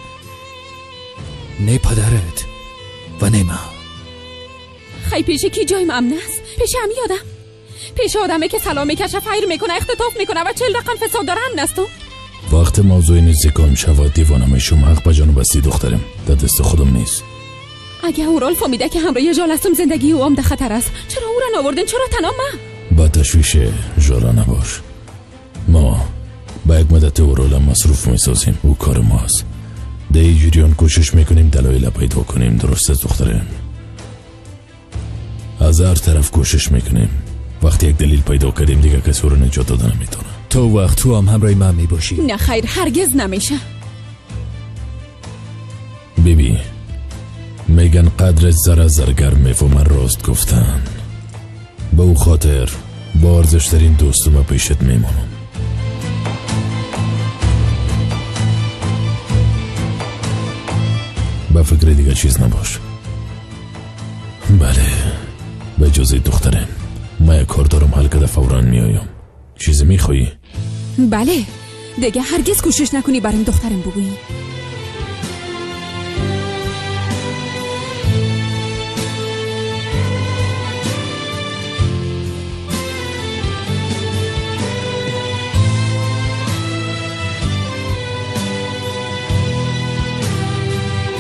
نه پدرت و نه من. خی پیش کی جایم امن است؟ پیش همی آدم، پیش آدمه که سلام میکشه، فیر میکنه، اختطاف میکنه و 40 رقم فساد داره امن است. وقت موضوع نزدیکم شود دیوانه میشم. حق به جان بستی دخترم در دست خودم نیست. اگه اورال فهمیده که همراه ژاله هستم زندگی او هم در خطر است، چرا او را نآوردین؟ چرا تنها من؟ با تشویش ژاله نباش. ما با یک مدت اورال مصروف میسازیم. او کار ماست. در این جریان کوشش میکنیم دلایل پیدا کنیم. درست است دخترم؟ از هر طرف کوشش میکنیم. وقتی یک دلیل پیدا کردیم دیگه کسی او رو نجات داده نمیتونه. تو وقت تو هم همراه من میباشی. نه خیر، هرگز نمیشه. بیبی میگن قدر ذره زرگر میفهمن. راست گفتن. به او خاطر با ارزشترین دوستم پیشت میمانم. به فکر دیگه چیز نباش. بله، به اجازه دخترم من یک کار دارم حل کرده فورا میایم. چیزی میخوایی؟ بله، دیگه هرگز کوشش نکنی برام دخترم بگویی.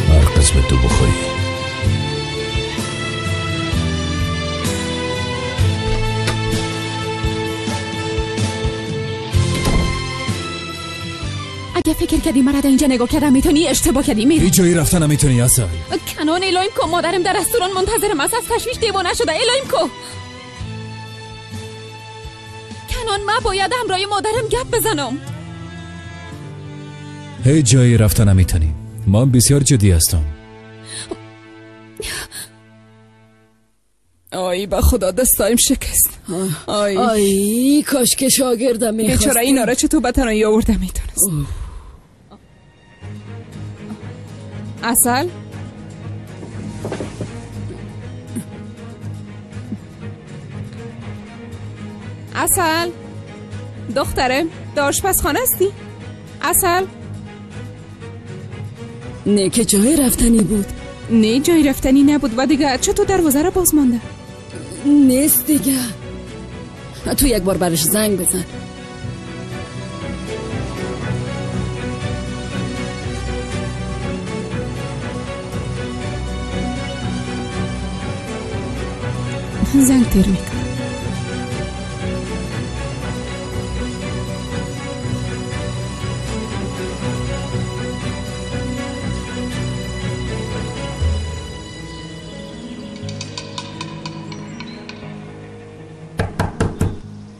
هر قسم تو بخوایی. اگه فکر فکر کردی مرا در اینجا نگاه کردم میتونی، اشتباه کردی. میرم. هیچ جایی رفتن نمیتونی عسل. کنان الهیم کو، مادرم در رستوران منتظرم است، از تشویش دیوانه شده. الهیم کو. کنان من باید همراه مادرم گپ بزنم. هیچ جایی رفتن نمیتونی. من بسیار جدی هستم. آی به خدا دستایم شکست. آی آی کاش که شاگردم میخواست. بیچاره اینا را چطور به تنهایی آورده میتونست. عسل عسل دختره در آشپزخانه هستی؟ عسل نه که جای رفتنی بود. نه جای رفتنی نبود و دیگه چطور دروازه را باز مانده؟ نیست دیگه. تو یک بار برش زنگ بزن. زنگ تیر میکنم.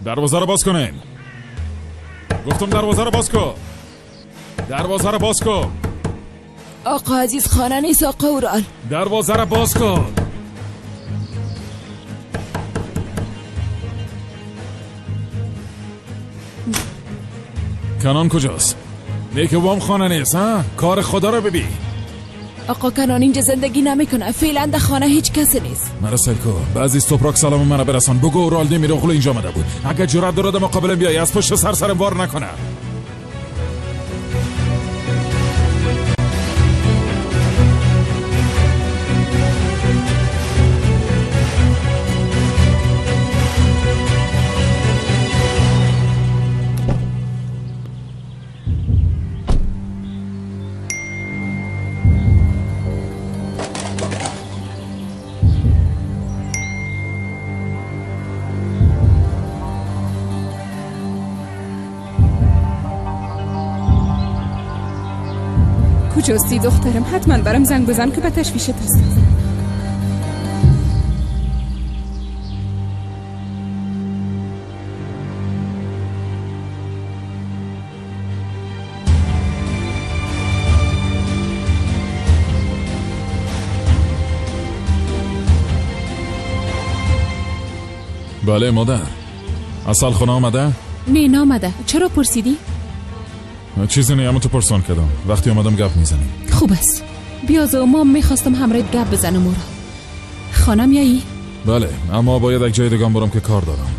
دروازه رو باز کنین. گفتم دروازه رو باز کن. دروازه رو باز کن. آقا عزیز خانه نیست آقا اورال. دروازه رو باز کن. کنان کجاست؟ نیکه وام خانه نیست ها؟ کار خدا رو ببین. آقا کنان اینجا زندگی نمیکنه، فعلا در خانه هیچ کسی نیست. مرا سیل کو، بعضی توپراک سلام مرا برسان. بگو اورال دمیروغلو اینجا آمده بود. اگه جرأت داره در مقابلم بیای، از پشت سر سرم وار نکنه. کجاستی دخترم؟ حتما برام زنگ بزن که به تشویشت هستم. بله مادر. اصل خونه آمده؟ نه نامده. چرا پرسیدی؟ چیزی نه، اما تو پرسان کردم. وقتی آمدم گپ میزنیم. خوب است. بیازو ما میخواستم همراهت گپ بزنم. او را خانم میایی؟ بله، اما باید یک جای دیگه برم که کار دارم.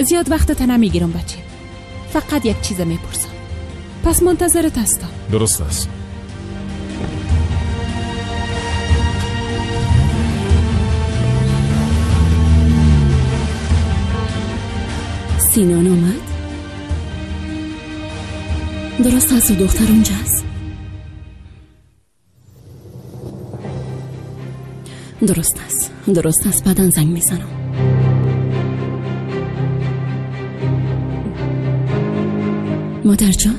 زیاد وقت نمیگیرم بچه. فقط یک چیز میپرسم. پس منتظرت هستم. درست است. سینان آمد؟ درست است و دختر اونجاست؟ درست است، درست است. بعدا زنگ میزنم. مادر جان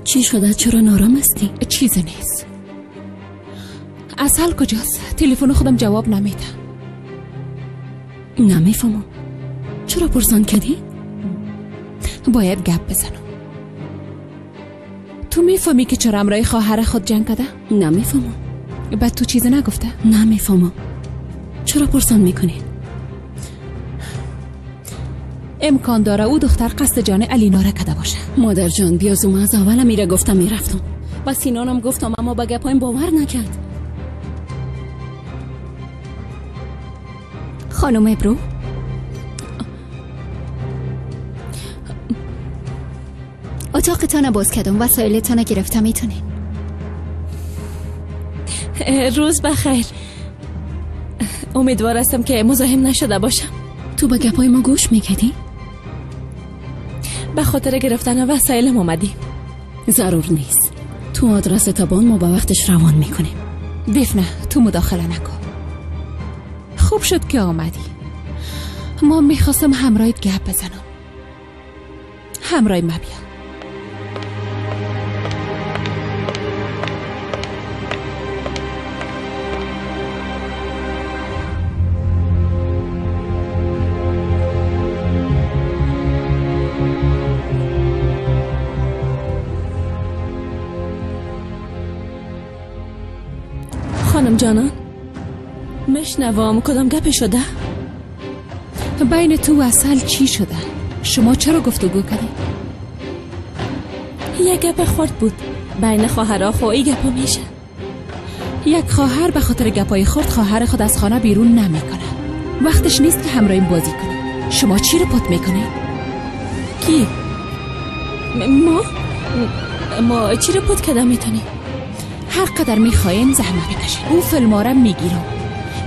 چی شده؟ چرا نارام هستی؟ چیزی نیست. عسل کجاست؟ تلفن خودم جواب نمیده. نمیفهمم چرا پرسان کردی؟ باید گپ بزنم. تو میفهمی که چرا امرای خواهر خود جنگ کرده؟ نمیفهمم. بعد تو چیزی نگفته؟ نمیفهمم. چرا پرسان میکنی؟ امکان داره او دختر قصد جان علینا را کرده باشه. مادر جان بیازوم از اول میره گفتم میرفتم و سینانم گفتم، اما به گپایم باور نکرد. خانم ابرو اتاقتان باز کردم، وسایلتان گرفتم، میتونین. روز بخیر. امیدوار هستم که مزاحم نشده باشم. تو به گپای ما گوش میکردی؟ به خاطر گرفتن وسایلم اومدی. ضرور نیست. تو آدرس تابان ما به وقتش روان میکنیم. دفنه تو مداخله نکن. خوب شد که آمدی. ما میخواستم همراهت گپ بزنم. همراه ما بیا. خانم جانان مشنوام کدام گپ شده؟ بین تو و عسل چی شده؟ شما چرا گفتگو کردید؟ یک گپ خورد بود بین خواهرها، خو ای گپا میشه. یک خواهر به خاطر گپای خورد خواهر خود از خانه بیرون نمیکنه. وقتش نیست که همراهیم بازی کنه. شما چی رو پات میکنید؟ کی؟ ما چی رو پات کردم میتونیم؟ هر قدر میخواین زحمت بکشین. او فیلمارم میگیرم،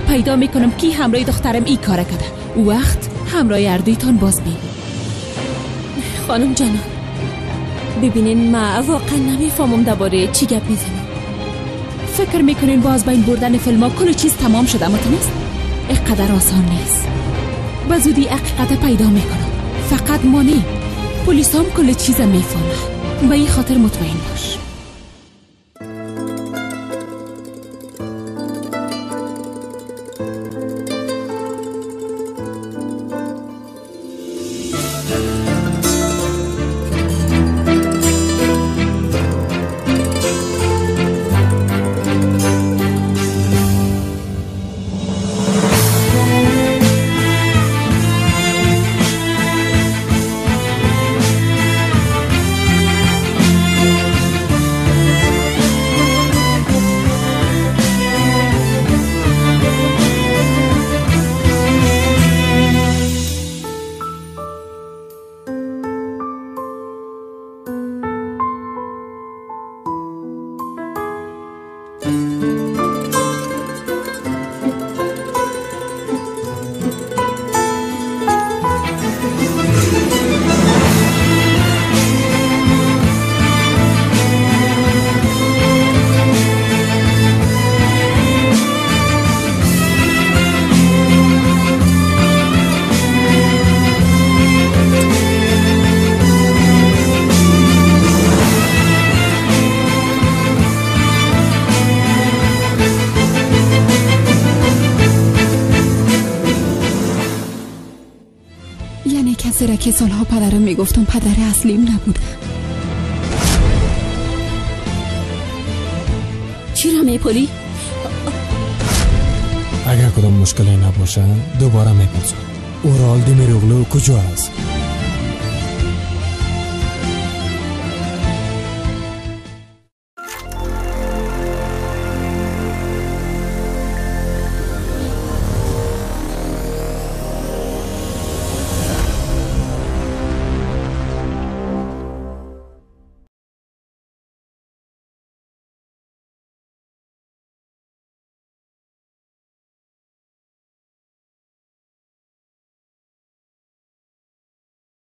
پیدا میکنم کی همراه دخترم ای کار کرده. او وقت همراه اردویتان باز میگم. خانم جانان ببینین ما واقعا نمیفهمم درباره چی گپ میزنین. فکر میکنین باز بین بردن فیلم ها کل چیز تمام شده متنست؟ اینقدر آسان نیست. به زودی حقیقت پیدا میکنم. فقط ما نی، پلیس هم کل چیز میفهمه. به این خاطر مطمئن باش. کسی را که سالها پدرم میگفتم پدر اصلیم نبوده. چی را میپولی؟ اگر کدام مشکلی نباشه دوباره میپرسم. اورال دمیروغلو کجا است؟